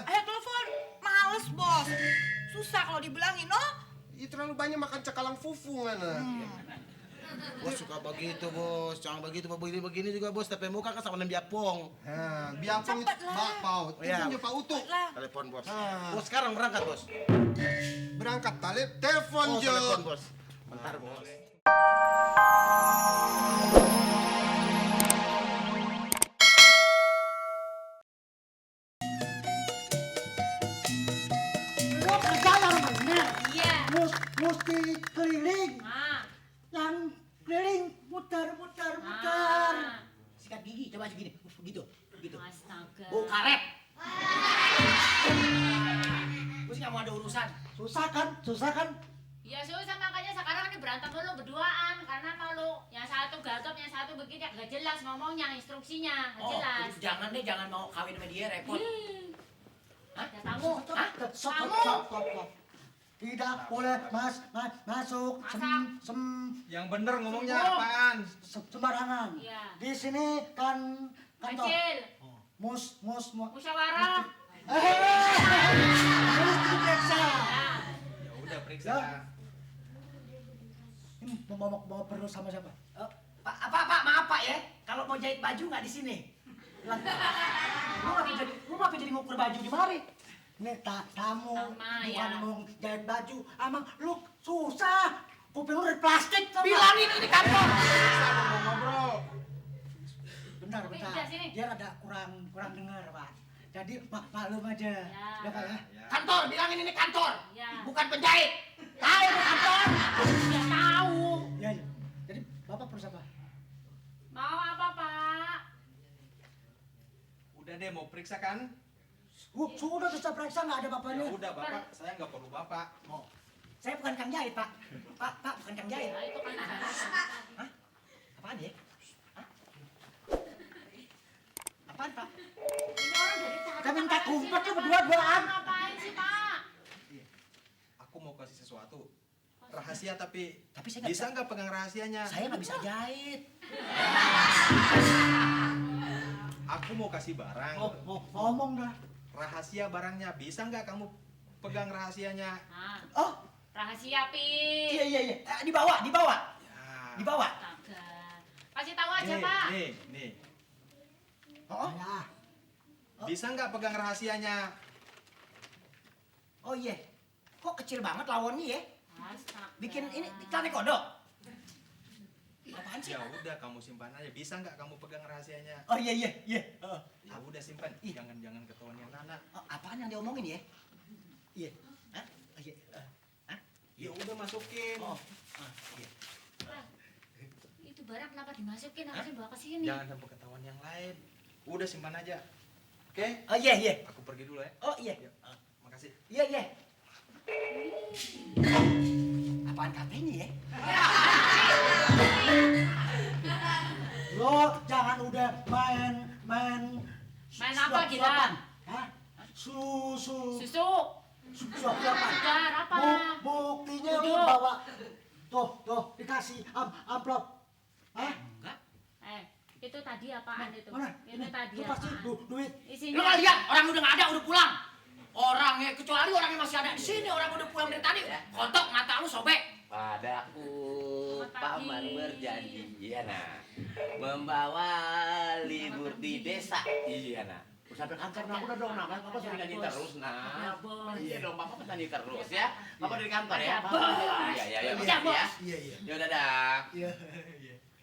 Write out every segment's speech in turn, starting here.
telepon. Males, Bos. Susah kalau dibilangin, oh. Itu terlalu banyak makan cakalang fufu, Ngana. Bos suka begitu, Bos. Jangan begitu, begini juga, Bos. Tapi muka kan sama nem biapong. Nah, biapong itu bakpao. Itu Iya. punya Pak Utu. Telepon, Bos. Bos sekarang berangkat, Bos. Berangkat, telepon, Jo. Telepon, Bos. Bentar, Bos. Lo kerja yang bener. Iya. Mesti keliling. Ah. Yang keliling muter. Sikat gigi coba segini. Begitu. Astaga. Bau karet. Gue sih gak mau ada urusan. Susah kan? Ya susah makanya sekarang ini berantem dulu berduaan karena malu. Yang satu gagap, yang satu begini gak jelas ngomongnya, instruksinya gak jelas. Jangan mau kawin sama dia repot. Ada tamu. Stop. Tidak boleh masuk. Yang bener ngomongnya apaan? Sembarangan. Iya. Di sini kan kantor. Kecil. Musyawarah. Musyawarah. Mesti periksa. Ya udah periksa. Ini mau perlu sama siapa? Pak, maaf Pak ya. Kalau mau jahit baju nggak di sini. Lu ngapa jadi ngukur baju di mari? Ini tamu, Sama, bukan ya. mau jahit baju. Amang lu susah. Kuping lu dari plastik. Bilangin ini kantor. Mau ngobrol. Bentar. Pindah sini. Dia ada kurang dengar, Pak. Jadi maklum aja. Ya. Ya, Pak ya. Kantor, bilangin ini kantor. Ya. Bukan penjahit. Tahu ini kantor. Ya tahu. Ya. Jadi Bapak perlu siapa? Mau apa, Pak? Udah deh mau periksa kan? Sudah periksa nggak ada bapaknya. Ya udah Bapak, saya nggak perlu Bapak. Oh. Saya bukan Kang Jahit, Pak. Pak, bukan Kang Jahit. Nah, itu kan Hah? Apaan ya? Hah? Apaan, Pak? ini orang dari tadi. Kita minta ngapain sih? kumpet ya berdua-duaan. Ngapain sih, Pak? Aku mau kasih sesuatu. Rahasia tapi saya nggak bisa nggak pegang rahasianya? Saya nggak bisa jahit. Aku mau kasih barang. Ngomong dah. Rahasia barangnya bisa nggak kamu pegang rahasianya? Nah, Oh, rahasia, Pi. iya. Dibawa. Ya. Dibawa. Astaga. Kasih tahu aja, Nih, Pak. nih. Oh, ya. Bisa nggak pegang rahasianya? Oh iya. Kok kecil banget lawannya ya? Astaga. Bikin ini ikan kodok. Apaan sih? Ya udah kamu simpan aja. Bisa nggak kamu pegang rahasianya? Oh iya. Ya udah simpan. Jangan ketahuan yang Nana. Oh, apaan yang dia omongin ya? Iya. Hah? Oh, iya. Ya udah masukin. Oh. Pak, itu barang kenapa dimasukin? Harusnya bawa ke sini. Jangan sampai ketahuan yang lain. Udah simpan aja. Oke? Oh iya. Aku pergi dulu ya. Oh iya. Ya, makasih. Iya. Apaan katanya ya? Lo jangan udah main Main apa, gila? suap-suapan. Hah? Suap-suapan. Susu. Segar apa? Buktinya lu Duduk. bawa. Tuh, dikasih amplop. Hah? Itu tadi apaan itu? Mana? Itu tadi Itu pasti apaan? duit. Lu Isinya. nggak lihat orang udah nggak ada, udah pulang. Orangnya kecuali orangnya masih ada di sini, orang udah pulang dari tadi. Kontok mata lu sobek. Padaku Selamat pagi. paman berjanji, iya nah, membawa libur di desa, iya nah. Sampai kantor nah udah dong, nah papa suruh nyanyi Bos. terus nah. Ya, Bos. Iya dong, papa nyanyi terus ya. Papa dari kantor ya. Ya, Bos. Iya, Ya, makasih ya. Bos. Iya. Ya udah dah.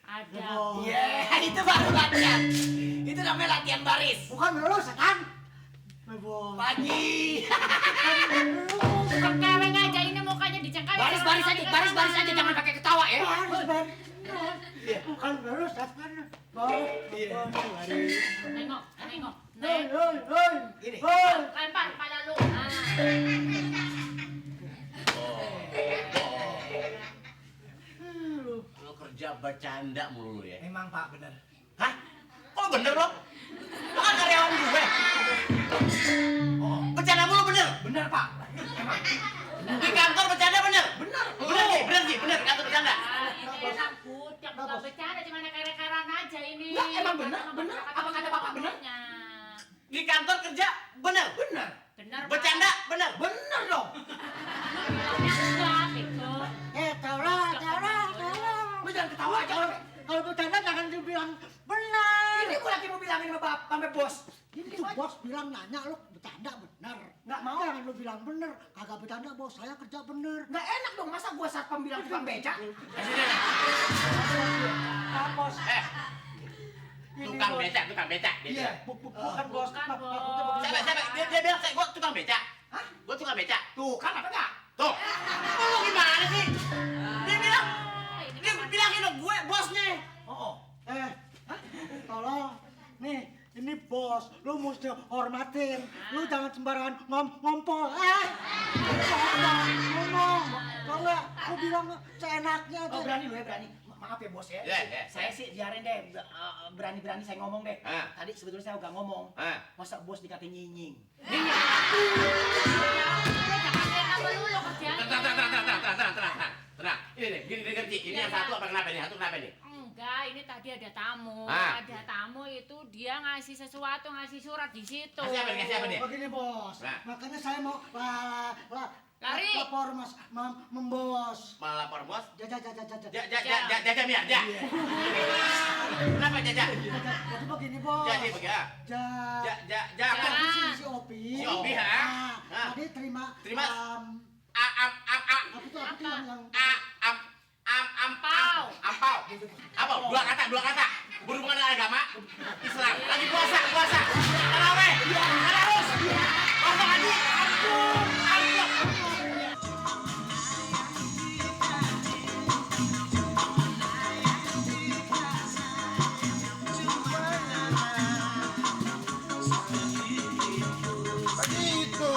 Ada. Oh. Iya, itu baru latihan. Itu namanya latihan baris. Bukan lulus kan? Bos. Pagi. Keleng aja ini mukanya dicengkai. Baris aja, jangan pakai ketawa ya. Baris. Bukan lulus kan? Baris. Nengok. Hoi. Gini. Lempar kepala lu. Nah. Lo kerja bercanda mulu ya. Emang Pak bener. Hah? Kok bener lo? Lo kan karyawan gue. Bercanda mulu bener? Bener Pak. Di kantor bercanda bener? Bener sih, bener kantor bercanda. Ini enak budak, nggak bercanda, cuma kere-keran aja ini. Lah, emang bener? Apa kata Bapak bener? Di kantor kerja bener? Bener. Bener, Pak. Bercanda, bener. Bener dong. Enggak, bego. Taulah. Lu jangan ketawa aja orang. Kalau bercanda jangan dibilang benar. Ini gua lagi mau bilangin sama bapak, sama bos. Itu bos bilang nanya lu bercanda bener. Nggak mau. Jangan lu bilang bener. Kagak bercanda bos, saya kerja bener. Nggak enak dong, masa gua satpam bilang tukang beca? Pak bos. Tukang becak. Iya, bukan bos. Bukan, Maksudnya Bos. begini. Siapa? Dia bilang gua tukang becak. Hah? Gua tukang becak. Tuh, kan apa enggak? Tuh. Lu gimana sih? Dia bilang, Ini dia kan bilangin dong gue bosnya. Oh. Tolong. Nih, ini bos. Lu mesti hormatin. Lu jangan sembarangan ngompol. Ngomong. Kalau nggak, lu bilang seenaknya aja. Oh, berani lu ya, berani. Maaf ya bos ya. Ya. Saya sih biarin deh, berani-berani saya ngomong deh. Ah. Tadi sebetulnya saya udah ngomong. Ah. Masa bos dikatain nyinying? jangan kayak sama lu lo kerjaan. Tenang. Ini nih, gini ngerti. Ini yang satu apa kenapa nih? Satu kenapa nih? Enggak, ini tadi ada tamu. Ah. Ada tamu itu dia ngasih sesuatu, ngasih surat di situ. Kasih apa nih? Begini bos, Nah. makanya saya mau Lari. lapor mas, membos. Malah lapor bos. Jaja. Jaja Mia, ja. Kenapa jaja? Jadi begini bos. Jadi begitu. Ja. apa? Si Opi. Si Opi, ha? Nah, tadi terima. Terima. Apa itu yang Ampau. Apa? Dua kata. Berhubungan dengan agama, Islam. Lagi puasa. Tarawih. Tadarus. Puasa haji. Ampun. Begitu.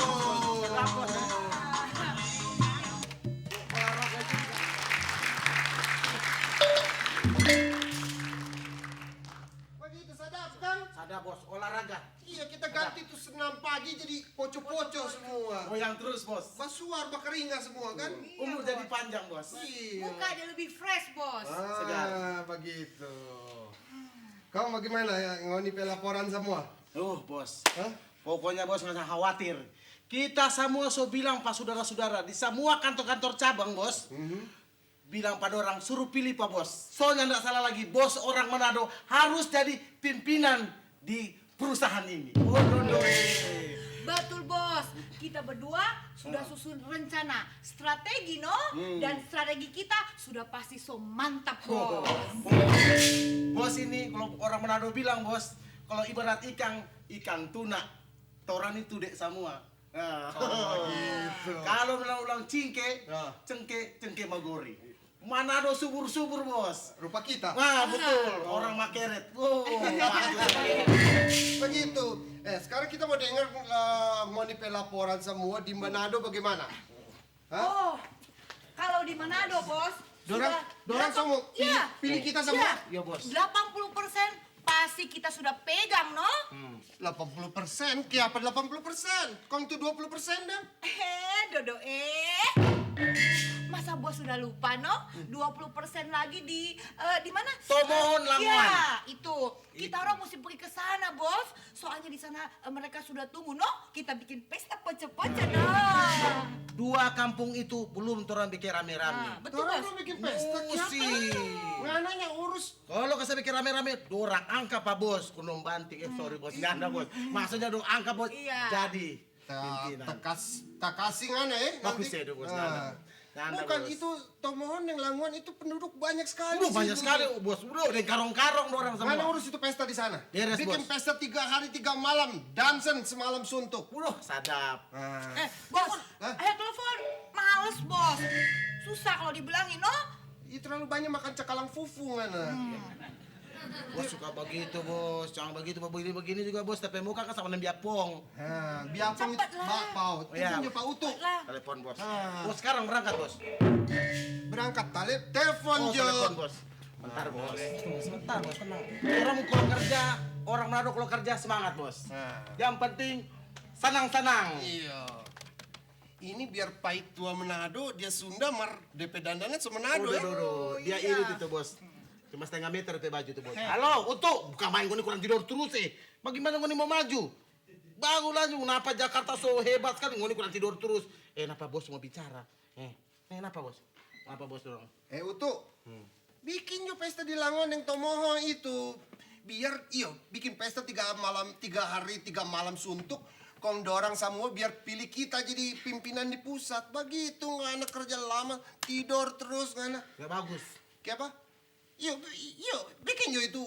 Begitu sadap kan? Ada bos, olahraga. Iya, kita ganti tuh senam pagi jadi poco-poco semua. Goyang terus bos. Basuar bakeringa semua kan? Umur jadi panjang bos. Iya. Muka dia lebih fresh, bos. Begitu. Kau bagaimana ya ngoni pelaporan semua? Bos. Hah? Pokoknya bos nggak usah khawatir. Kita semua so bilang pak saudara-saudara di semua kantor-kantor cabang bos. Bilang pada orang suruh pilih pak bos. Soalnya nggak salah lagi bos orang Manado harus jadi pimpinan di perusahaan ini. Betul, bos. Kita berdua sudah susun rencana, strategi, no? Dan strategi kita sudah pasti so mantap, bos. Bos ini kalau orang Manado bilang bos, kalau ibarat ikan tuna, toran itu dek semua. gitu. Kalau ulang cingke, Ya. cengke magori. Manado subur-subur bos. Rupa kita. Wah betul, orang makeret. Begitu. Sekarang kita mau dengar ngoni pelaporan semua di Manado bagaimana? Hah? Oh, kalau di Manado, bos. Dorang semua Iya. pilih kita semua. Iya bos. 80% pasti kita sudah pegang, no? 80%, kaya apa 80%? Kau itu 20% dah. Dodo, Masa bos sudah lupa, no? 20% lagi di mana? Tomohon Lamongan. Iya, itu. Kita orang mesti pergi ke sana, bos. Soalnya di sana mereka sudah tunggu, no? Kita bikin pesta poco-poco, no? 2 kampung itu belum orang bikin rame-rame. Betul, Dorang bos. mau bikin pesta Musi. Ngananya urus. Kalau kasih bikin rame-rame, dorang angka pak bos. Kunom banting, sorry bos, ganda bos. Maksudnya dong angka bos, Iya. jadi pimpinan. Tak kasih ngana Bagus ya, bos. Ganda, Bukan bos. itu Tomohon yang Lamongan itu penduduk banyak sekali. Udah sih, banyak bro. sekali bos, udah ada karong-karong orang semua. Mana urus itu pesta di sana? Beres, Bikin bos. pesta 3 hari 3 malam, dansen semalam suntuk. Udah sadap. Bos, Hah? ayo telepon. Males, bos. Susah kalau dibilangin, no? Itu terlalu banyak makan cakalang fufu ngana. Bos suka begitu bos, jangan begitu begini juga bos, tapi muka kan sama biapong. Biapong itu Cepet lah. bakpao, Iya. itu Pak Utuh. Lah. Telepon bos. Ah. Bos sekarang berangkat bos. Berangkat talip, telepon Oh, Jo. telepon bos. Bentar bos. Tunggu sebentar bos, tenang. Orang kalau kerja, orang Manado kalau kerja semangat bos. Yang penting senang-senang. Iya. Ini biar pahit tua Manado, dia Sunda mar DP dandannya semenado ya. Dia iya. irit itu bos. Cuma setengah meter itu baju itu bos. Halo, Utuh, bukan main gue kurang tidur terus. Bagaimana gue mau maju? Bangun aja, kenapa Jakarta so hebat sekali? Ngoni kurang tidur terus. Kenapa bos mau bicara? Kenapa bos? Kenapa bos dorong? Utu, bikin yo pesta di Langon yang Tomoho itu. Biar, bikin pesta 3 hari 3 malam suntuk. Kong dorang semua biar pilih kita jadi pimpinan di pusat. Begitu ngana kerja lama, tidur terus ngana. Gak bagus. Kayak apa? Bikin yo itu,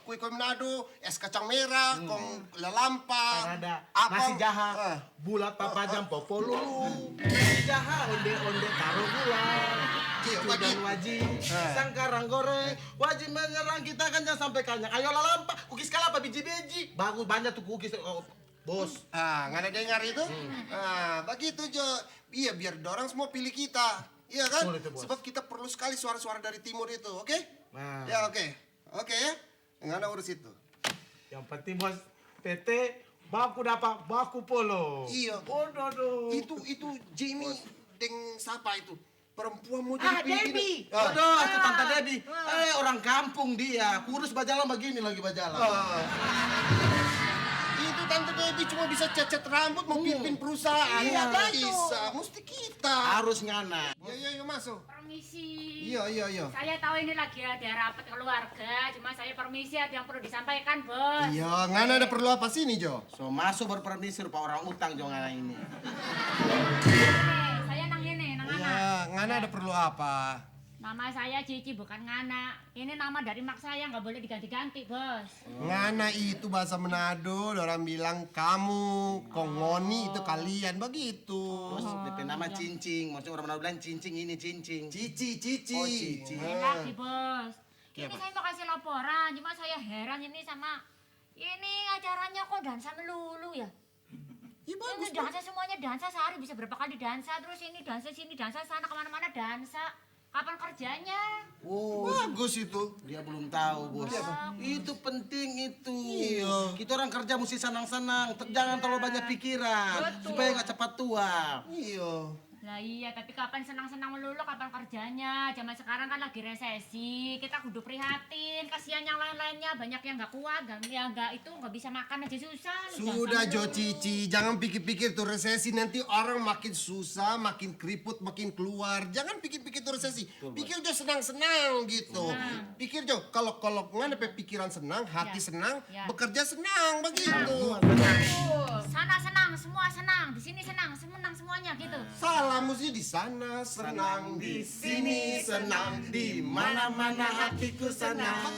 kue Manado, es kacang merah, kong lelampa, Ada apa? nasi jaha, bulat papajam popolulu, nasi jaha onde taruh gula, dan wajib, sangkarang goreng, wajib menyerang kita kan jangan sampai kanyang. Ayo lelampa, kukis kalapa biji-biji, bagus banyak tuh kukis. Bos. Nggak ada dengar itu? Begitu Jo. Iya, biar dorang semua pilih kita. Iya kan? Itu, bos. Sebab kita perlu sekali suara-suara dari timur itu, oke? Nah. Ya, oke. Oke ya? Nggak ada urus itu. Yang penting bos, PT baku dapat baku polo. Iya. Aduh. Itu Jamie deng siapa itu? Perempuan mau Ah, jadi pimpinan. Debbie. Aduh, itu Tante Debbie. Orang kampung dia, kurus bajalan begini lagi bajalan. Itu Tante Debbie cuma bisa cat rambut mau pimpin perusahaan. Iya, Nggak betul. bisa, mesti kita. Harus ngana. Iya, masuk. Permisi. Iya. Saya tahu ini lagi ada rapat keluarga, cuma saya permisi ada yang perlu disampaikan, Bos. Iya, ngana ada perlu apa sini, Jo? So masuk baru permisi rupa orang utang jangan ini. Saya nang ini, nang Ngana. Iya, ngana ada perlu apa? Nama saya Cici bukan Ngana. Ini nama dari mak saya, nggak boleh diganti-ganti, Bos. Ngana itu bahasa Manado, orang bilang kamu, kongoni itu kalian, begitu. Bos, DP nama Cincing. Maksudnya orang Manado bilang Cincing ini Cincing. Cici. Oh, Cici. Enak sih, Bos. Ini Apa? saya mau kasih laporan, cuma saya heran ini sama ini acaranya kok dansa melulu ya. Iya Ini dansa semuanya dansa sehari bisa berapa kali dansa, terus ini dansa sini dansa sana kemana-mana dansa. Kapan kerjanya? Oh, Bagus itu. dia belum tahu, Bos. Itu penting itu. Iya. Kita orang kerja mesti senang-senang, jangan terlalu banyak pikiran supaya nggak cepat tua. Iya. Lah iya, tapi kapan senang-senang melulu, kapan kerjanya? Zaman sekarang kan lagi resesi, kita kudu prihatin. Kasihan yang lain-lainnya, banyak yang nggak kuat, nggak bisa makan aja susah. Sudah Jo Cici, jangan pikir-pikir tuh resesi nanti orang makin susah, makin keriput, makin keluar. Jangan pikir-pikir tuh resesi. Pikir Jo senang-senang gitu. Pikir Jo, kalau ngana pikiran senang, hati Ya. senang, Ya. bekerja senang begitu. Sana senang, semua senang, di sini senang semuanya gitu. Salah mesti di sana senang, di sini senang, di mana-mana hatiku senang.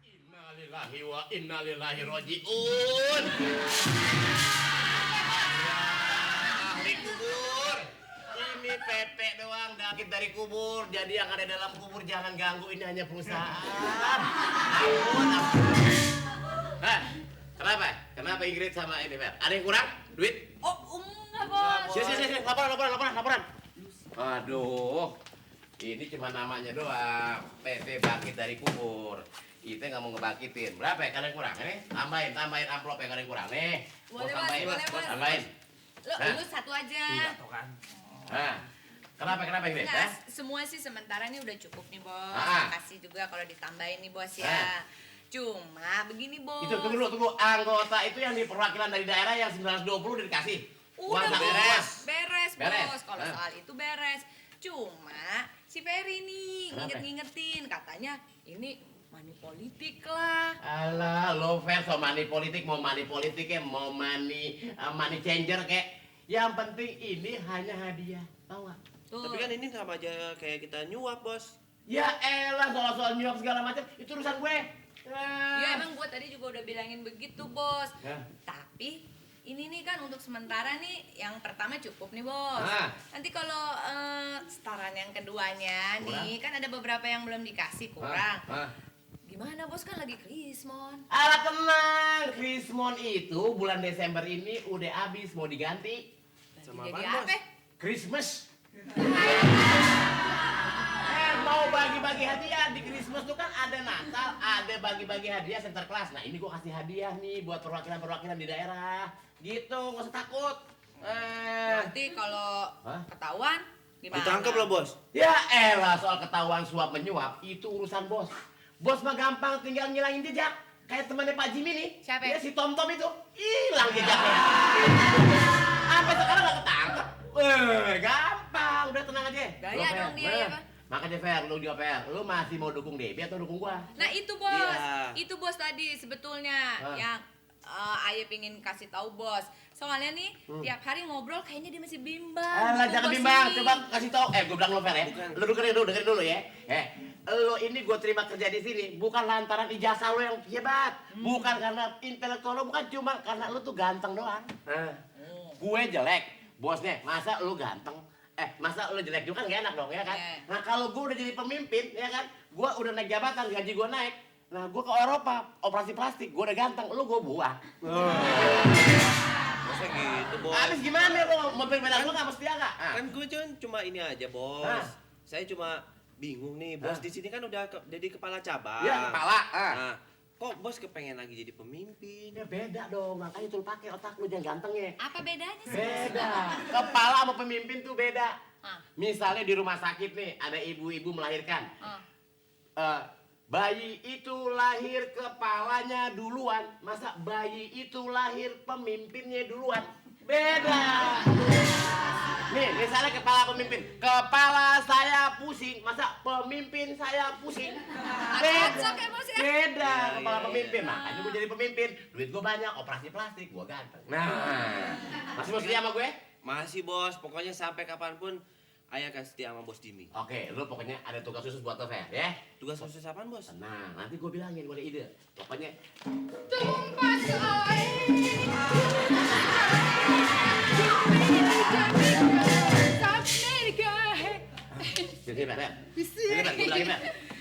Innalillahi wa innalillahi roji'un. Dikubur. Ini Pepe doang dakit dari kubur. Jadi yang ada dalam kubur jangan ganggu, ini hanya perusahaan. Ampun. Kenapa? Kenapa Ingrid sama ini, Fer? Ada yang kurang? Duit? Oh, enggak, Bos. Sini. Laporan. Aduh. Ini cuma namanya doang. PT bangkit dari kubur. Kita nggak mau ngebangkitin. Berapa ya kalian kurang? Nih, tambahin amplop yang kalian kurang. Nih, Boleh, Bos, tambahin. boleh, Bos. Tambahin. Lu satu aja. Nah, kenapa Ingrid? Enggak, semua sih sementara ini udah cukup nih, Bos. Ah. Makasih juga kalau ditambahin nih, Bos ya. Ah. Cuma begini, Bos. Itu tunggu. Anggota itu yang di perwakilan dari daerah yang 920 udah dikasih. Udah, Uang tak Bos. Beres, Beres. Bos. Kalau Ah. soal itu beres. Cuma si Ferry nih Kenapa? ngingetin katanya ini money politik lah. Alah, lo Fer, so money politik ya, mau money changer kek. Yang penting ini hanya hadiah, tau gak? Tuh. Tapi kan ini sama aja kayak kita nyuap, Bos. Ya elah, soal nyuap segala macam itu urusan gue. Ya emang gue tadi juga udah bilangin begitu, Bos. Ya. Tapi ini nih kan untuk sementara nih yang pertama cukup nih, Bos. Ah. Nanti kalau setoran yang keduanya nih kan ada beberapa yang belum dikasih kurang. Gimana, Bos, kan lagi Krismon. Alah tenang, Krismon itu bulan Desember ini udah habis, mau diganti. Sama Jadi apaan, apa? Bos? Christmas. Mau bagi-bagi hadiah di Christmas tuh kan ada Natal, ada bagi-bagi hadiah Sinterklas. Nah ini gua kasih hadiah nih buat perwakilan di daerah. Gitu, nggak usah takut. Nanti kalau Hah? ketahuan Gimana? Ditangkap loh, Bos. Ya elah, soal ketahuan suap menyuap itu urusan bos. Bos mah gampang tinggal ngilangin jejak. Kayak temannya Pak Jimmy nih. Siapa? Ya si Tom itu. Hilang jejaknya. Sampai sekarang gak ketangkep. Gampang, udah tenang aja. Gaya Lu, dong Fer, dia, Fer. ya, Pak. Makanya Fer, lu juga Fer. Lu masih mau dukung Debbie atau dukung gua? Nah itu bos, Iya. itu bos tadi sebetulnya Ah. yang Aye pingin kasih tahu bos. Soalnya nih tiap hari ngobrol kayaknya dia masih bimbang. Alah, dukung jangan bos bimbang, ini. coba kasih tau. Gue bilang lo Fer ya. Bukan. Lu dengerin dulu ya. Lo ini gue terima kerja di sini bukan lantaran ijazah lo yang hebat, bukan karena intelektual lo, bukan cuma karena lo tuh ganteng doang. Gue jelek, bosnya. Masa lo ganteng? Masa lo jelek juga kan gak enak dong ya kan? Iya. Nah kalau gue udah jadi pemimpin ya kan, gue udah naik jabatan, gaji gue naik. Nah gue ke Eropa, operasi plastik, gue udah ganteng, lo gue buang. Masa gitu, Bos? Habis gimana lo? Mau berbeda gue gak mesti agak? Kan gue cuma ini aja, Bos. Hah? Saya cuma bingung nih, Bos. Hah? Di sini kan udah jadi kepala cabang. Ya kepala. Nah, kok Bos kepengen lagi jadi pemimpin? Ya beda dong, makanya tuh pakai otak lu jangan gantengnya. Apa bedanya sih? Beda. Kepala sama pemimpin tuh beda. Ah. Misalnya di rumah sakit nih, ada ibu-ibu melahirkan. Bayi itu lahir kepalanya duluan, masa bayi itu lahir pemimpinnya duluan? Beda. Nih, misalnya kepala pemimpin, kepala saya pusing, masa pemimpin saya pusing? Beda. Kocok ya, Bos, ya? Beda kepala iya, pemimpin, makanya gue jadi pemimpin. Duit gue banyak, operasi plastik, gue ganteng. Nah, masih mau setia sama gue? Masih, Bos. Pokoknya sampai kapanpun Ayah akan setia sama Bos Jimmy. Oke, lu pokoknya ada tugas khusus buat lo, Fer, ya? Tugas khusus apaan, Bos? Tenang, nanti gue bilangin, gue ada ide. Pokoknya, sini, Fer, ya. Sini, Fer, gue bilangin, Fer.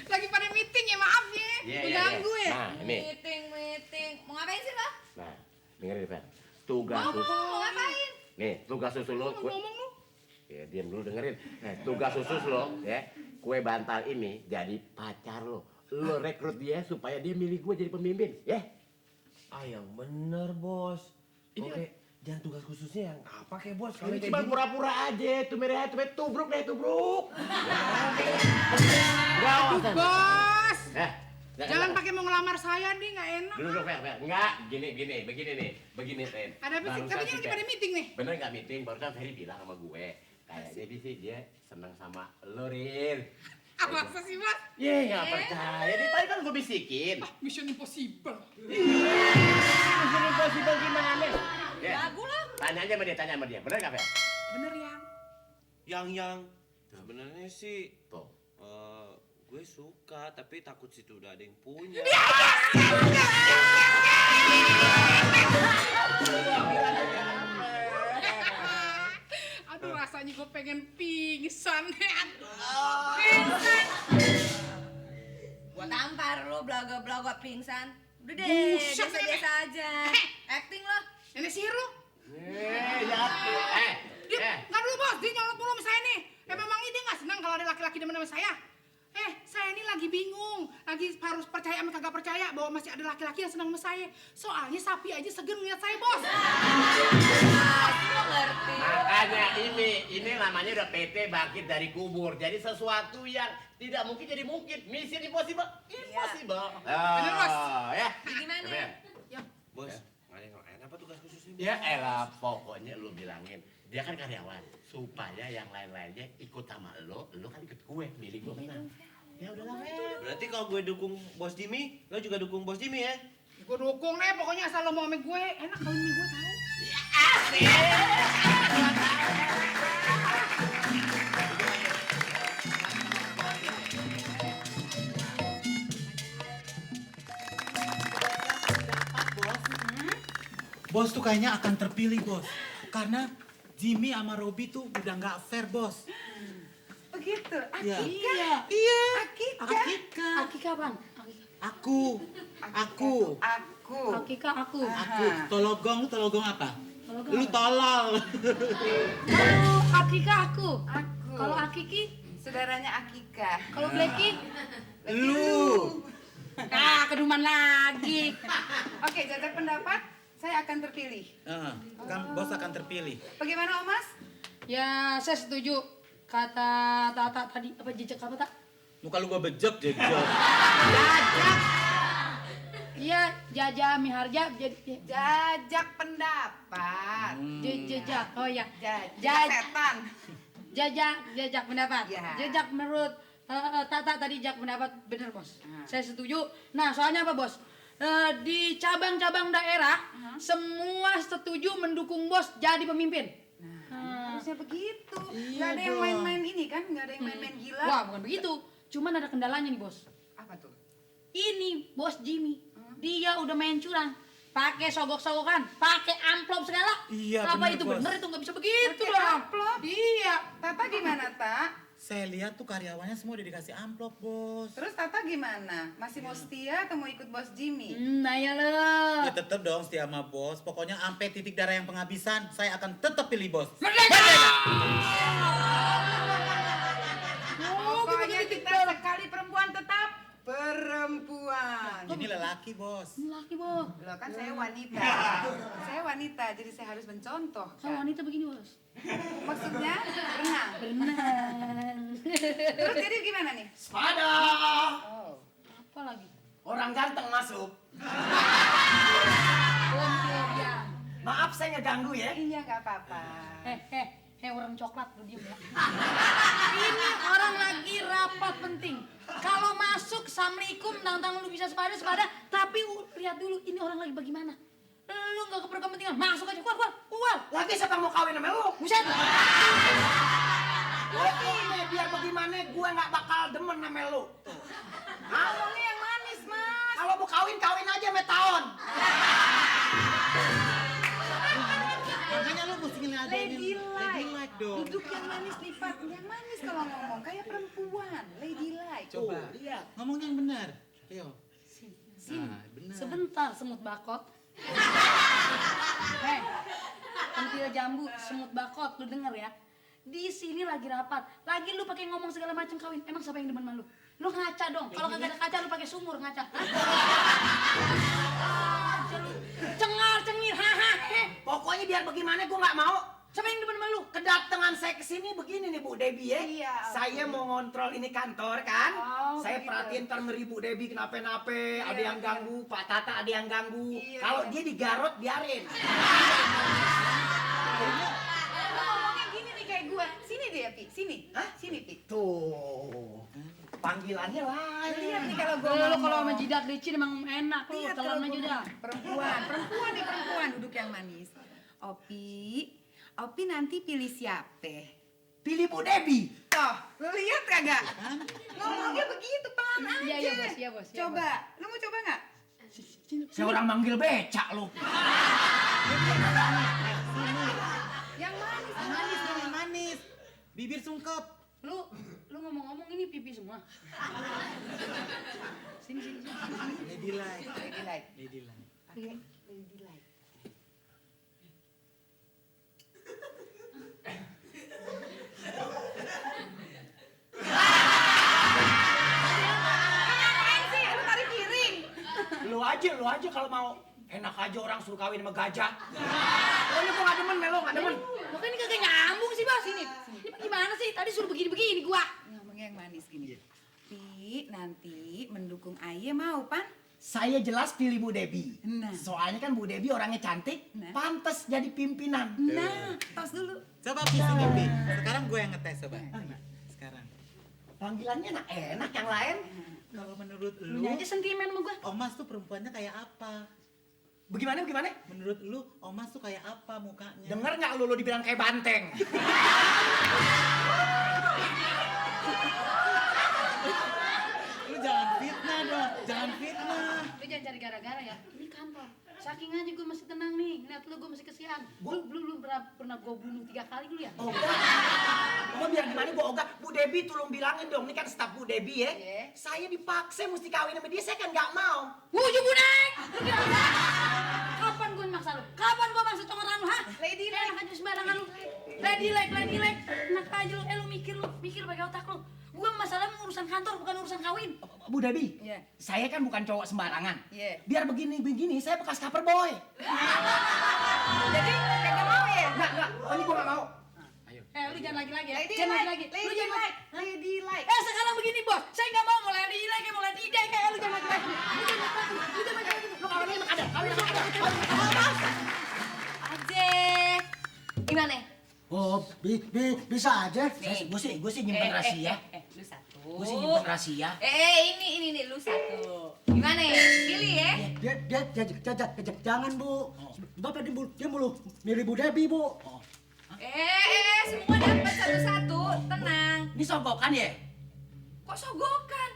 Lagi pada meeting ya, maaf ya. Iya, Mengganggu ya. Nah, ini. Meeting. Mau ngapain sih lo? Nah, dengerin, Fer. Tugas Mau khusus. ngapain? Nih, tugas khusus lo. Ngomong lu. Ya, diam dulu dengerin. Tugas khusus lo, ya. Kue bantal ini jadi pacar lo. Lo rekrut dia supaya dia milih gue jadi pemimpin, ya? Ah, yang bener, Bos. Ini Oke, jangan tugas khususnya yang apa kayak, Bos? Kalau Ini kayak cuma gini. pura-pura aja, tubruk deh, tubruk. Bos, Eh, jangan pakai mau ngelamar saya nih, nggak enak. Duduk, Fer. Enggak, begini nih. Begini, Ren. Ada apa sih? Barusan Tapi ini lagi kita- pada meeting nih. Bener nggak meeting? Barusan Ferry bilang sama gue. Kayaknya sih dia seneng sama lo, Rin. Apa sih, Mas? Ye, nggak percaya. Dia tadi kan gue bisikin. Mission Impossible. Mission Impossible gimana? Ya, Lagu lo. tanya aja sama dia. Bener nggak, Fer? Bener yang. Yang sebenarnya sih Tuh. gue suka, tapi takut situ udah ada yang punya. Aduh, rasanya gue pengen pingsan. Gua tampar lo belaga-belaga pingsan. Udah deh, Buset, biasa-biasa aja. Acting lo. Nenek sihir lu. Dia, nggak dulu bos, dia nyolot mulu sama saya nih. Memangnya dia nggak senang kalau ada laki-laki demen sama saya? Saya ini lagi bingung, lagi harus percaya sama kagak percaya bahwa masih ada laki-laki yang senang sama saya. Soalnya sapi aja segan ngeliat saya, bos. Lo ngerti. Makanya ini namanya udah PT bangkit dari kubur. Jadi sesuatu yang tidak mungkin jadi mungkin. Mission impossible. Bener, Bos. Ya. Gimana? Fer. Bos, nggak ada yang lain apa tugas khususnya? Ya elah, pokoknya lu bilangin. Dia kan karyawan. Supaya yang lain-lainnya ikut sama lo kan ikut gue. Milih gue menang. Ya udahlah, Fer. Berarti kalau gue dukung Bos Jimmy, lo juga dukung Bos Jimmy ya? Gue dukung deh, pokoknya asal lo mau sama gue. Enak kalau ini gue tahu. Bos tuh kayaknya akan terpilih, Bos. Karena Jimmy sama Robby tuh udah nggak fair, Bos. Begitu. Iya. Iya. Akika bang. Aku. Akika aku. Tologong apa? Lu tolol. Kalau Akika aku. Kalau Akiki, Saudaranya Akika. kalau Blacky, Lu. Keduman lagi. Oke, jajak pendapat, saya akan terpilih. Kan bos akan terpilih. Bagaimana, Om Mas? ya saya setuju. kata Tata tadi apa jejak apa tak? Muka lu gua bejek jejak. Jajak. Iya, Jaja Miharja Jajak pendapat. jejak. Oh ya. Jajak setan. Jejak pendapat. Ya. Jejak menurut Tata tadi jejak pendapat benar, Bos. Saya setuju. Nah, soalnya apa, Bos? Di cabang-cabang daerah semua setuju mendukung Bos jadi pemimpin. Harusnya begitu. Iya Nggak ada yang dong. main-main ini kan, nggak ada yang main-main gila. Wah, bukan begitu. Cuman ada kendalanya nih, Bos. Apa tuh? Ini Bos Jimmy, dia udah main curang. Pakai sogok-sogokan, pakai amplop segala. Iya, apa bener, itu Bos. bener itu nggak bisa begitu Pakai dong. amplop? Iya. Tata gimana, Tak? Saya lihat tuh karyawannya semua udah dikasih amplop, Bos. Terus Tata gimana? Masih mau setia atau mau ikut Bos Jimmy? Nah ya lo. Ya tetap dong setia sama Bos. Pokoknya sampai titik darah yang penghabisan, saya akan tetap pilih Bos. Pokoknya kita sekali perempuan tetap perempuan. Ini lelaki, Bos. Laki, Bos. Loh kan saya wanita. Saya wanita, jadi saya harus mencontoh. Kalau wanita begini, Bos. Maksudnya berenang. Berenang. Terus jadi gimana nih? Sepada. Oh. Apa lagi? Orang ganteng masuk. Maaf saya ngeganggu ya. Iya nggak apa-apa. Orang coklat lu diem ya. Ini orang lagi rapat penting. Kalau masuk, assalamualaikum, tang-tang lu bisa sepada, tapi lihat dulu ini orang lagi bagaimana. Lu nggak kepentingan, masuk aja, keluar. Lagi siapa mau kawin sama lu? Buset. Ini biar bagaimana gue nggak bakal demen sama lu. Ngomongnya yang manis, Mas. Kalau mau kawin aja sama tahun. Makanya lu mesti ngeladenin Ladylike dong. Duduk yang manis lipat, yang manis kalau ngomong kayak perempuan, ladylike. Coba. Iya. Ngomong yang benar. Ayo. Sini. Nah, benar. Sebentar, semut bakot. Pentil jambu, semut bakot, lu denger ya. Di sini lagi rapat, lagi lu pakai ngomong segala macam kawin. Emang siapa yang demen sama lu? Lu ngaca dong. Kalau kagak ada kaca lu pakai sumur ngaca. Cengar cengir, Pokoknya biar bagaimana gue nggak mau. Siapa yang demen sama lu? Kedatangan saya ke sini begini nih Bu Debbie ya. Iya. Saya mau ngontrol ini kantor kan. Oh, Saya begitu. perhatiin ntar ngeri Bu Debbie kenapa-napa, ada Iya, yang ganggu, Pak Tata ada yang ganggu. Iya, Kalau iya. dia digarot biarin. Ngomongnya gini nih kayak gue. Sini deh ya, Pi. Sini. Hah? Sini, Pi. Tuh. Panggilannya lain. Lihat nih kalau gue Lu kalau sama jidat licin emang enak lu, Lihat telan kalau aja gua dah. perempuan nih perempuan duduk yang manis. Opi nanti pilih siapa? Pilih Bu Debbie. Toh, lu lihat kagak? Ngomongnya begitu pelan aja. Iya, Bos, iya, Bos. Coba, lu mau coba nggak? Saya orang manggil becak lu. Yang manis, Manis dong, yang manis. Bibir sungkep. Lu ngomong-ngomong ini pipi semua. Sini. Ladylike. Ladylike. Ladylike. Pakai ladylike. Ngapain sih? Lu tarik piring. Lu aja kalau mau. Enak aja orang suruh kawin sama gajah. Pokoknya gua nggak demen, Melo, nggak demen. Lo kan ini kagak nyambung sih, Bos. Ini gimana sih? Tadi suruh begini-begini gua. Ngomongnya yang manis gini. Pi, nanti mendukung Aye mau, Pan? Saya jelas pilih Bu Debbie. Nah. Soalnya kan Bu Debbie orangnya cantik, Nah. pantas jadi pimpinan. Nah, tos dulu. Coba Pi, sini Pi. Sekarang gue yang ngetes coba. Sekarang. Panggilannya enak yang lain. Kalau menurut Lu lu, aja sentimen sama gua. Omas tuh perempuannya kayak apa? Bagaimana? Menurut lu, Omas tuh kayak apa mukanya? Dengar nggak lu dibilang kayak banteng? Lu jangan fitnah dong, jangan fitnah. Lu jangan cari gara-gara ya. Ini kantor. Saking aja gua masih tenang nih. Lihat lu gua masih kesian. Lu pernah gua bunuh 3 kali dulu ya? Oh, gua biar gimana gua ogah. Bu Debbie tolong bilangin dong, ini kan staf Bu Debbie ya. Iya. Saya dipaksa mesti kawin sama dia, saya kan nggak mau. Wujuh bunek! Lu kira apa? Kapan gua maksa lu? Kapan gua maksa congoran lu, ha? Ladylike. Enak aja sembarangan lu. Ladylike. Enak aja lu. Lu mikir pakai otak lu. Gua masalahnya urusan kantor bukan urusan kawin. Bu Debbie, Iya. saya kan bukan cowok sembarangan. Iya. Biar begini, saya bekas cover boy. Jadi kagak mau ya? Nggak, pokoknya gua nggak mau. Lu jangan lagi-lagi ya. Lady Jangan like, lagi-lagi. Lu lady jangan like, lady like. sekarang begini bos, saya nggak mau lady like, mau lady day kayak lu jangan lagi-lagi. Lu jangan lagi. Lu kawin sama kadang. Ajek. Gimana? Oh, bisa aja. Nih. Gue sih nyimpen rahasia. Lu satu. Gue sih nyimpen rahasia. Ini nih, lu satu. Gimana ya? Pilih ya. Jangan Bu. Bapak dia mulu milih Bu Debbie Bu. Semua dapat satu-satu. Tenang. Ini sogokan ya? Kok sogokan?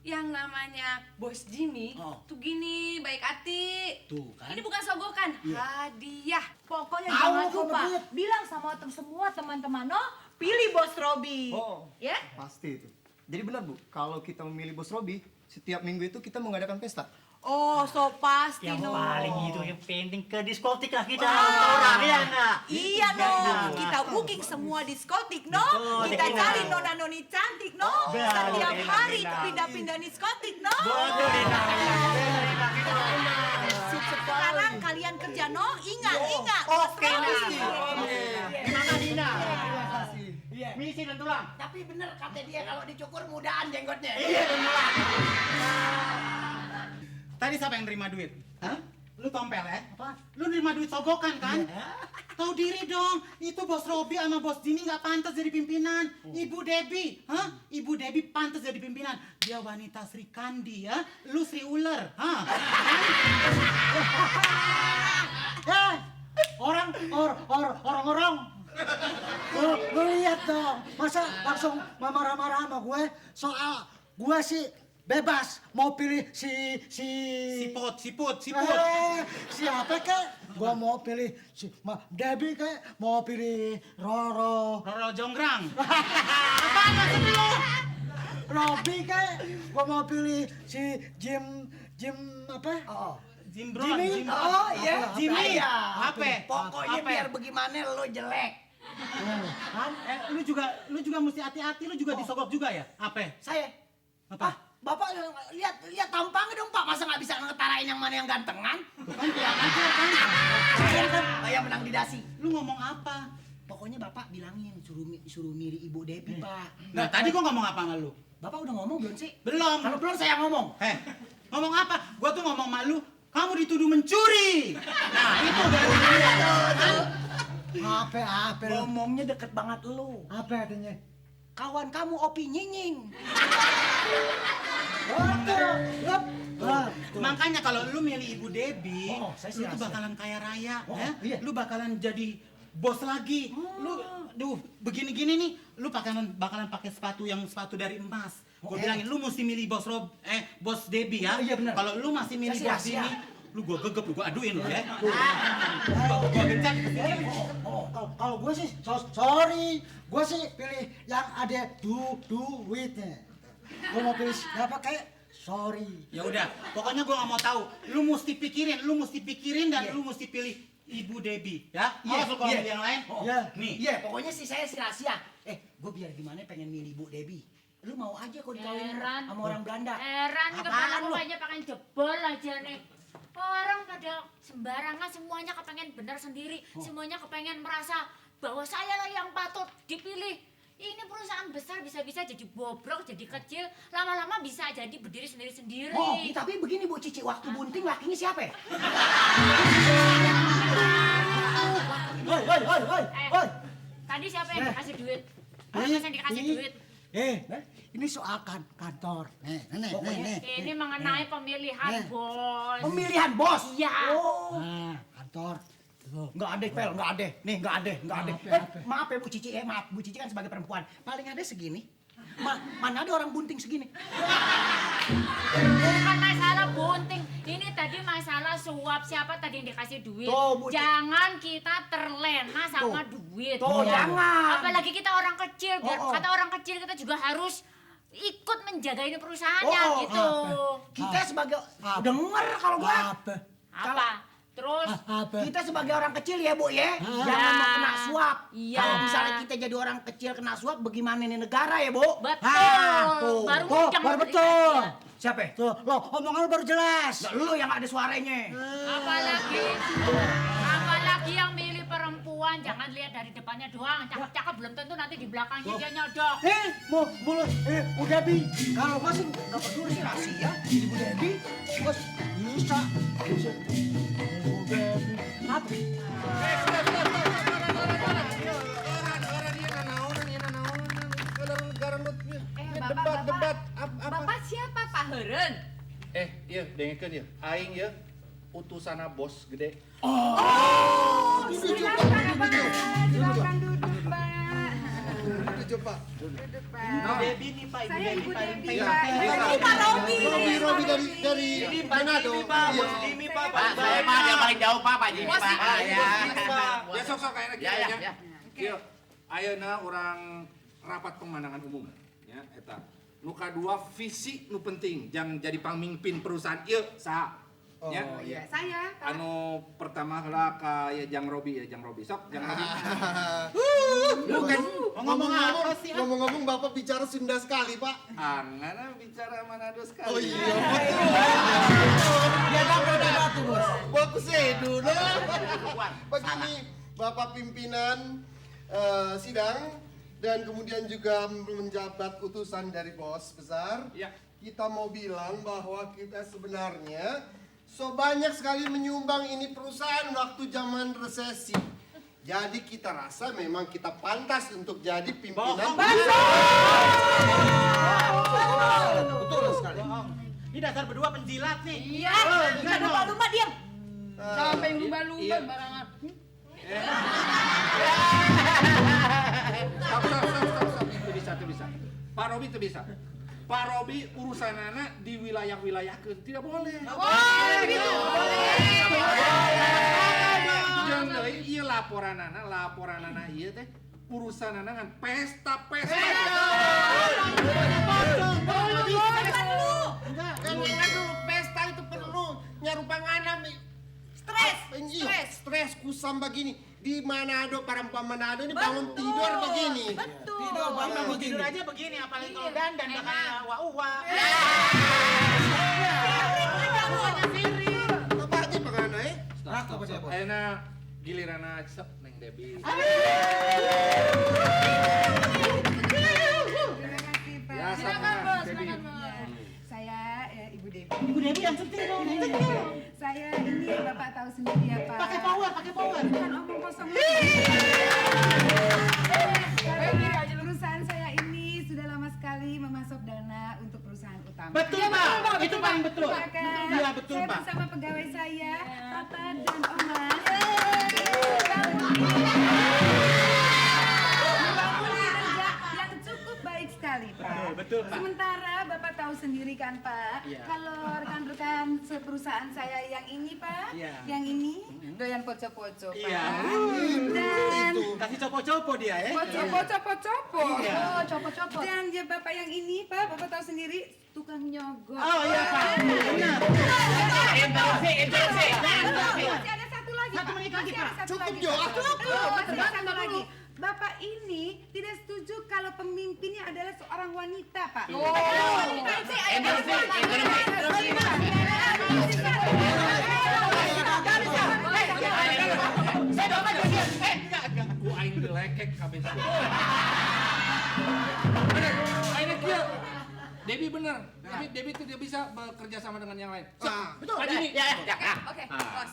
Yang namanya Bos Jimmy tuh gini, baik hati. Tuh kan. Ini bukan sogokan, hadiah. Pokoknya Tahu jangan aku lupa begitu. bilang sama semua teman-teman no, pilih Bos Robi. Ya? Pasti itu. Jadi benar Bu, kalau kita memilih Bos Robi, setiap minggu itu kita mengadakan pesta. Oh, so pasti Yang no. paling itu yang penting ke diskotik lah kita. Orang ya enggak? Iya no, kita booking semua diskotik no. Diskotik, Kita iya. cari nona-noni cantik no. Setiap hari benar. pindah-pindah diskotik no. Sekarang kalian kerja no, ingat. Oke, Bos Robi. Gimana Dina? Misi dan tulang. Tapi bener kata dia kalau dicukur mudaan jenggotnya. Iya, tulang. Tadi siapa yang nerima duit? Hah? Lu tompel ya? Apa? Lu nerima duit sogokan kan? Tahu diri dong, itu Bos Robi sama Bos Jimmy nggak pantas jadi pimpinan. Ibu Debbie, Ibu Debbie pantas jadi pimpinan. Dia wanita Sri Kandi ya, lu Sri Ular, Orang-orang. Lu lihat dong, masa langsung marah-marah sama gue soal gue sih bebas mau pilih si Siput. siapa kek? Gua mau pilih si Debbie kek, mau pilih Roro Jonggrang. apaan maksud lu? Robi kek, gua mau pilih si Jim apa? Jimbron. Jimmy? Oh iya, Jimmy. iya. Apa? Pokoknya biar bagaimana lo jelek. Lu juga mesti hati-hati, lu juga disogok juga ya? Apa? Saya. Apa? Bapak lihat tampangnya dong Pak, masa nggak bisa ngetarain yang mana yang gantengan? Kan kurang ajar kan? Saya kan kayak menang di dasi. Lu ngomong apa? Pokoknya Bapak bilangin suruh milih Ibu Debbie Pak. Nah, tadi gua ngomong apa sama lu? Bapak udah ngomong belum sih? Belum. Kalau belum saya ngomong. Ngomong apa? Gua tuh ngomong sama lu, kamu dituduh mencuri. Nah, itu udah Apa lu? Ngomongnya deket banget lu. Apa artinya? Kawan kamu Opi Nyinying. Makanya kalau lu milih Ibu Debbie, saya lu tuh rasa. bakalan kaya raya, ya. iya. Lu bakalan jadi bos lagi. Lu begini-gini nih, lu bakalan pakai sepatu dari emas. Gua bilangin lu mesti milih bos Debbie ya. Iya, benar. Kalau lu masih milih Saya bos sia-sia. ini, lu gua gegep, lu gua aduin lu ya. Gua gencet ke sini. Kalau gue sih sorry, gue sih pilih yang ada duitnya. Gue mau pilih siapa kayak sorry. Ya udah, pokoknya gua nggak mau tahu. Lu mesti pikirin dan lu mesti pilih Ibu Debbie, ya. Awas lu kalau milih yang lain. Iya. Nih. Iya, pokoknya sih saya rahasia. Gue biar gimana pengen milih Bu Debbie. Lu mau aja kok dikawinin Heran. sama orang Belanda. Heran Apaan kepala lu? mukanya pengen jebol aja nih. Orang pada sembarangan semuanya kepengen benar sendiri, semuanya kepengen merasa bahwa saya lah yang patut dipilih. Ini perusahaan besar bisa-bisa jadi bobrok, jadi kecil, lama-lama bisa jadi berdiri sendiri-sendiri. Tapi begini Bu Cici, waktu bunting lakinya siapa ya? Woi. Tadi siapa yang dikasih duit? Siapa yang dikasih duit? Ini soal kantor. Nih. Ini mengenai pemilihan bos. Pemilihan bos? Iya. Nah, kantor. Nggak ada, Pel, nggak ada. Nih, nggak ada. Maaf ya Bu Cici, maaf. Bu Cici kan sebagai perempuan. Paling ada segini. Mana ada orang bunting segini? Bukan masalah bunting, ini tadi masalah suap. Siapa tadi yang dikasih duit? Tuh, Bu. Jangan kita terlena sama duit. Tuh, jangan. Apalagi kita orang kecil, biar kata orang kecil kita juga harus ikut menjaga ini perusahaannya gitu. Kita sebagai denger kalau gua. Apa? Terus Kita sebagai orang kecil ya Bu ya, jangan mau kena suap. Kalau misalnya kita jadi orang kecil kena suap, bagaimana nih negara ya Bu? betul. Baru mudeng betul. Siapa? Tuh, lo omongan lu baru jelas. Lu yang ada suaranya. apalagi yang milih perempuan perempuan jangan lihat dari depannya doang. Cakep-cakep belum tentu nanti di belakangnya dia nyodok. Bu Debi, kalau masih nggak peduli sih rahasia, Ibu Debi, bos bisa. Bu Debi, apa? Debat Bapak siapa Pak Heren? Iya, dengekeun ya. Aing ya utusana bos gede. Silakan duduk Pak. coba. Ibu Debi nih Pak, Ibu Saya Debi Ibu Pak. Debi, Iya. Pak. Ini Pak Robi. Robi dari Ini Pak Manado. Jimmy Pak, Iya. Bos Jimmy Pak. Pak, saya Pak yang paling jauh Pak, Pak Jimmy Bos Pak. Jimmy, Ya. Bos Jimmy, Pak. Ya sok-sok kayaknya Ya, ya, ya. Kieu, ayeuna orang rapat pemandangan umum ya eta. Nu kadua visi nu penting jang jadi pamimpin perusahaan ieu saha? Ya. iya. Saya, Pak. Anu pertama heula ka ya Jang Robi ya Jang Robi. Sok Jang Robi. Ngomong-ngomong Bapak bicara Sunda sekali, Pak. Angana bicara Manado sekali. Oh iya, Ya udah tuh bos. bagus dulu. Begini, Bapak pimpinan sidang dan kemudian juga menjabat utusan dari bos besar. Ya. Kita mau bilang bahwa kita sebenarnya banyak sekali menyumbang ini perusahaan waktu zaman resesi. Jadi kita rasa memang kita pantas untuk jadi pimpinan. Betul sekali. Ini dasar berdua penjilat nih. Iya, jangan lumba-lumba diam. Sampai yang lumba-lumba Iya. barangan. Stop. Itu bisa. Pak Robi itu bisa. Pak Robi urusanana di wilayah-wilayah tidak boleh. Gitu. Jangan deui ieu laporanana ieu teh urusanana ngan pesta-pesta. Kan dulu pesta itu perlu nyarupangana stres kusam begini di Manado perempuan Manado ini bangun tidur begini. Tidur, bangun tidur aja begini, apalagi kalau dandan bakal wa-uwa. Apa aja pengana Stop. Ayeuna gilirana cep Neng Debi. Terima kasih, Pak. Ya, Silakan sama bos, Debi. silakan bos. Saya Ibu Debi. Ibu Debi yang penting dong. Saya ini Bapak tahu sendiri ya, Pak. Pakai power. Bukan omong kosong. Perusahaan saya ini sudah lama sekali memasok dana untuk perusahaan utama. Betul Pak, itu paling betul. Maka Iya betul saya Pak. bersama pegawai saya, Papa dan Oma. Membangun kerja yang cukup baik sekali, Pak. Betul, Pak. Sementara Bapak tahu sendiri kan, Pak, Iya. kalau rekan-rekan perusahaan saya yang ini, Pak, Iya. yang ini doyan poco-poco, Pak. Iya. Dan Kasih copo-copo dia ya. poco-poco. Iya. Oh, copo-copo. Dan ya Bapak yang ini, Pak, Bapak tahu sendiri tukang nyogok. Oh iya Pak, benar. Interupsi. Masih ada satu lagi, Satu Pak. menit lagi, Masih ada Pak. satu Cukup, lagi, Jo. Pak. Cukup. Masih ada satu lagi. Bapak ini tidak setuju kalau pemimpinnya adalah seorang wanita, Pak. Ku aing dilekek kabeh. Aing kieu. Debi bener, tapi Debi tidak bisa bekerja sama dengan yang lain. Betul. Pak Jimmy. Ya. Oke, bos.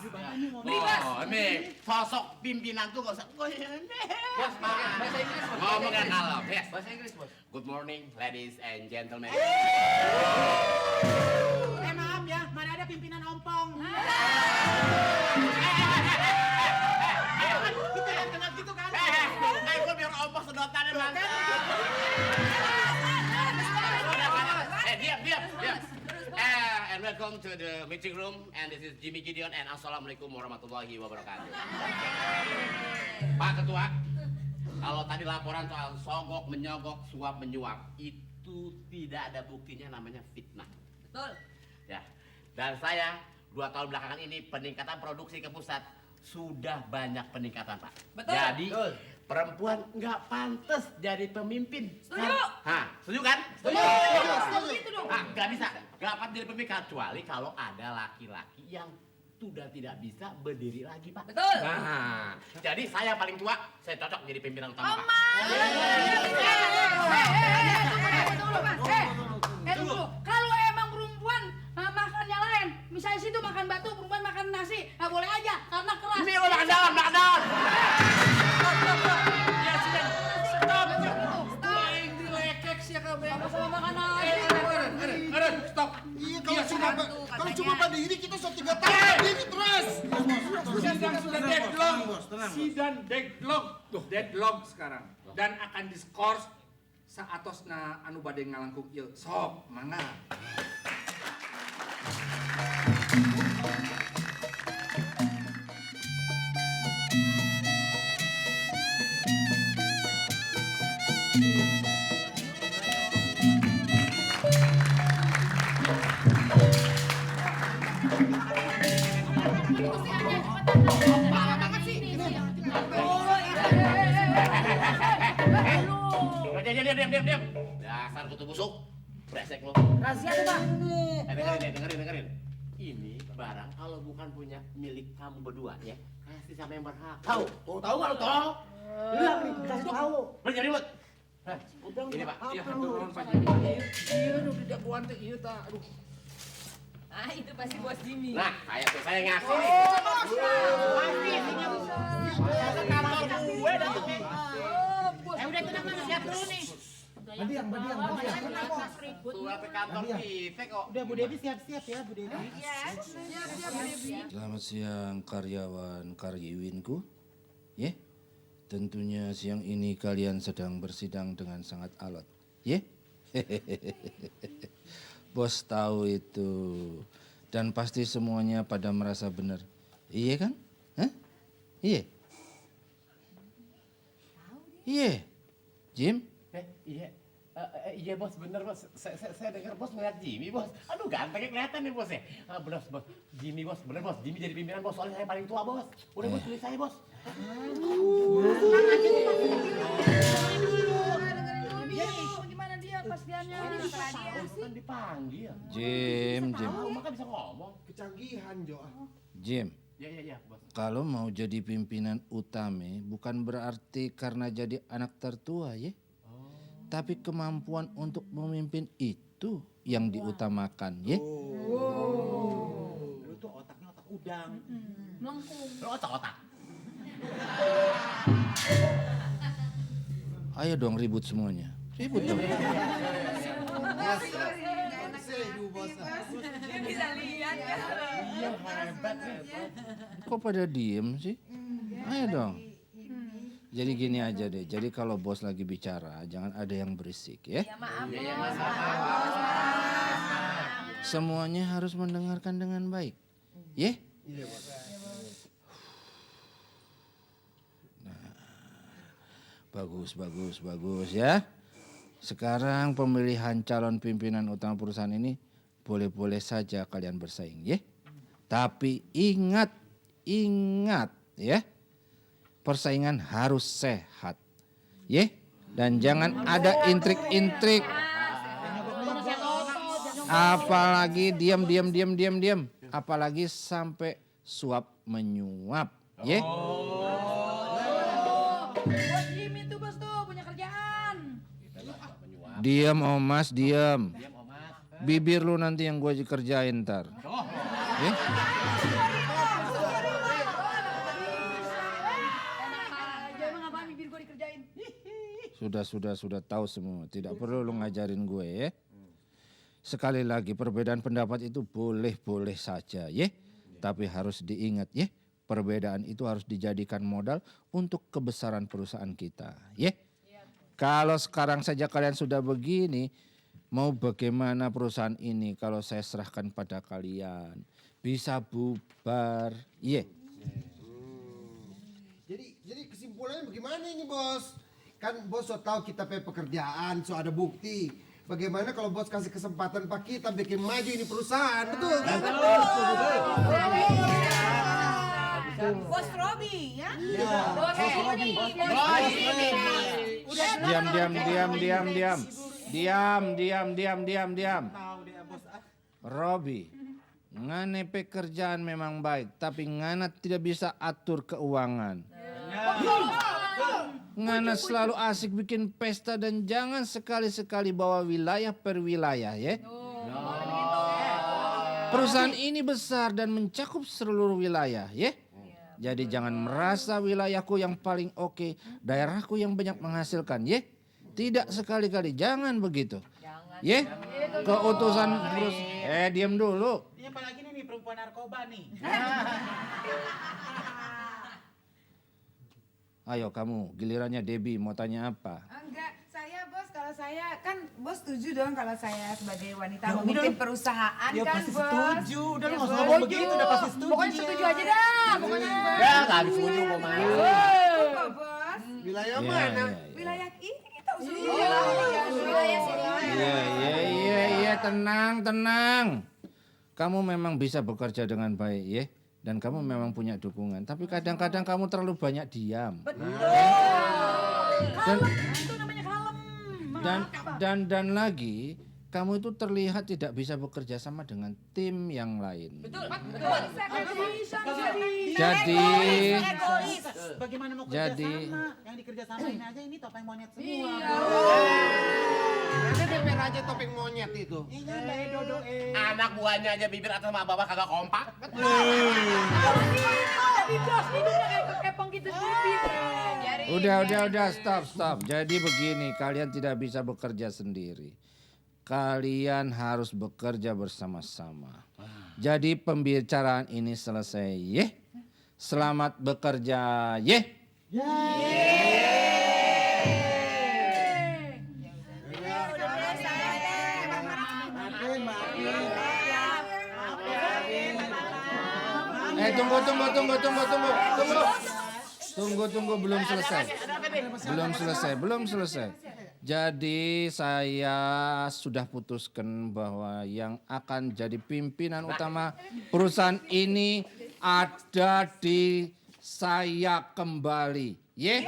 Oh, ini sosok pimpinan tuh gak usah. Bos, bahasa Inggris. Ngomong yang kalem. Yes. Bahasa Inggris, Bos. Good morning, ladies and gentlemen. Maaf ya, mana ada pimpinan ompong. Kita yang kenal gitu kan. Aku biar ompong sedotan emang. Diam. And welcome to the meeting room. And this is Jimmy Gideon. And assalamualaikum warahmatullahi wabarakatuh. Pak Ketua, kalau tadi laporan soal sogok, menyogok, suap, menyuap, itu tidak ada buktinya namanya fitnah. Betul. Ya, dan saya 2 tahun belakangan ini peningkatan produksi ke pusat sudah banyak peningkatan, Pak. Betul. Jadi perempuan nggak pantas jadi pemimpin. Setuju. Hah, setuju kan? Setuju dong. Nggak bisa, nggak pantas jadi pemimpin kecuali kalau ada laki-laki yang sudah tidak bisa berdiri lagi, Pak. Betul. Nah, jadi saya paling tua, saya cocok jadi pimpinan utama, Pak. Tunggu. Kalau emang perempuan makannya lain, misalnya situ makan batu, perempuan makan nasi, nggak boleh aja karena keras. Ini makan dalam, makan dalam. Ya sudah. Stop. Lain dilekek sih ya kamu. Sama makan nasi. Stop. Iya, kalau cuma pada ini kita sudah 3 tahun ini terus. Sidang sudah deadlock sekarang dan akan diskors saatosna anu bade ngalangkung ieu. Sok, mangga. Diam. Dasar kutu busuk. Brengsek lo. Rahasia tuh, Pak. Dengerin. Ini barang kalau bukan punya milik kamu berdua ya, kasih sama yang berhak. Tahu nggak lo tahu? Iya, kasih tahu. Berjadi ribut. Ini Pak. Iya, hatur nuhun Pak. Iya, udah tidak kuat iya tak. Aduh. Ah, itu pasti bos Jimmy. Nah, saya ngasih nih. Udah tenang, siap dulu nih. Badiang. Surat ke kantor kita kok. Udah Bu Devi siap-siap ya Bu Devi. Selamat siang karyawan karyiwinku. Ya, tentunya siang ini kalian sedang bersidang dengan sangat alot. Ya, bos tahu itu. Dan pasti semuanya pada merasa benar. Iya kan? Hah? Iya. Iya. Jim? Iya bos, bener bos. Saya dengar bos ngeliat Jimmy bos. Aduh gantengnya kelihatan nih bos ya. Bener bos, Jimmy bos, bener bos. Jimmy jadi pimpinan bos, soalnya saya paling tua bos. Udah bos, pilih saya bos. Gimana dia pas dianya? Kan dipanggil. Jim. Maka bisa ngomong. Kecanggihan, Jo. Jim. Iya bos. Kalau mau jadi pimpinan utama bukan berarti karena jadi anak tertua ya. Tapi kemampuan untuk memimpin itu yang diutamakan ya. Lu tuh otaknya otak udang. Melengkung. Lo otak. Ayo dong ribut semuanya. Ribut dong. Dia bisa lihat ya. Iya hebat. Kok pada diem sih? Ayo dong. Jadi gini aja deh. Jadi kalau bos lagi bicara jangan ada yang berisik ya. Ya maaf bos. Semuanya harus mendengarkan dengan baik. Ya? Nah, bagus ya. Sekarang pemilihan calon pimpinan utama perusahaan ini boleh-boleh saja kalian bersaing ya. Tapi ingat ya. Persaingan harus sehat. Ya? Dan jangan ada intrik-intrik. Apalagi diam. Apalagi sampai suap menyuap. Ya? Bos Jimmy tuh bos tuh punya kerjaan. Diam Omas, diam. Bibir lu nanti yang gue kerjain ntar. Ya? Sudah tahu semua. Tidak perlu lu ngajarin gue ya. Sekali lagi perbedaan pendapat itu boleh saja ya. Tapi harus diingat ya. Perbedaan itu harus dijadikan modal untuk kebesaran perusahaan kita ya. Kalau sekarang saja kalian sudah begini, mau bagaimana perusahaan ini kalau saya serahkan pada kalian? Bisa bubar. Iya. Jadi kesimpulannya bagaimana ini, Bos? Kan bos so tahu kita punya pekerjaan, so ada bukti. Bagaimana kalau bos kasih kesempatan Pak kita bikin maju ini perusahaan, betul? Bos Robi ya? Bos Robi. Diam. Robi, ngane pekerjaan memang baik, tapi ngana tidak bisa atur keuangan. Ngana selalu asik bikin pesta dan jangan sekali-sekali bawa wilayah per wilayah ya. Perusahaan ini besar dan mencakup seluruh wilayah ya. Jadi jangan merasa wilayahku yang paling oke, daerahku yang banyak menghasilkan ya. Tidak sekali-kali, jangan begitu. Ya, keutusan terus. Diam dulu. Ini apalagi nih perempuan narkoba nih. Ayo kamu, gilirannya Debbie mau tanya apa? Enggak, saya bos, kalau saya kan bos setuju dong kalau saya sebagai wanita Ya memimpin udah. perusahaan Ya kan pasti bos. setuju, udah lu Ya, nggak usah bos. ngomong begitu, udah pasti setuju Pokoknya dia. setuju aja dah, pokoknya. Ya, nggak habis setuju kok, Mas. Kok bos? Wilayah Ya, mana? ya, ya. Wilayah ini kita usul Wilayah sini. Iya, tenang. Kamu memang bisa bekerja dengan baik ya. Dan kamu memang punya dukungan. Tapi kadang-kadang kamu terlalu banyak diam. Itu namanya kalem. Dan lagi, kamu itu terlihat tidak bisa bekerja sama dengan tim yang lain. Betul. Jadi, Egois. Bagaimana mau Jadi- kerja sama? Yang dikerjasamain aja ini topeng monyet semua. Ada DP Raja topeng monyet itu. Iya, Mbak Edo Anak buahnya aja bibir atas sama bawah kagak kompak. Jadi bos, hidupnya kayak kepong gitu sendiri. udah, stop. Jadi begini, kalian tidak bisa bekerja sendiri. Kalian harus bekerja bersama-sama. Jadi pembicaraan ini selesai, ye. Selamat bekerja, ye. Tunggu, belum selesai. Jadi saya sudah putuskan bahwa yang akan jadi pimpinan utama perusahaan ini ada di saya kembali. Ya.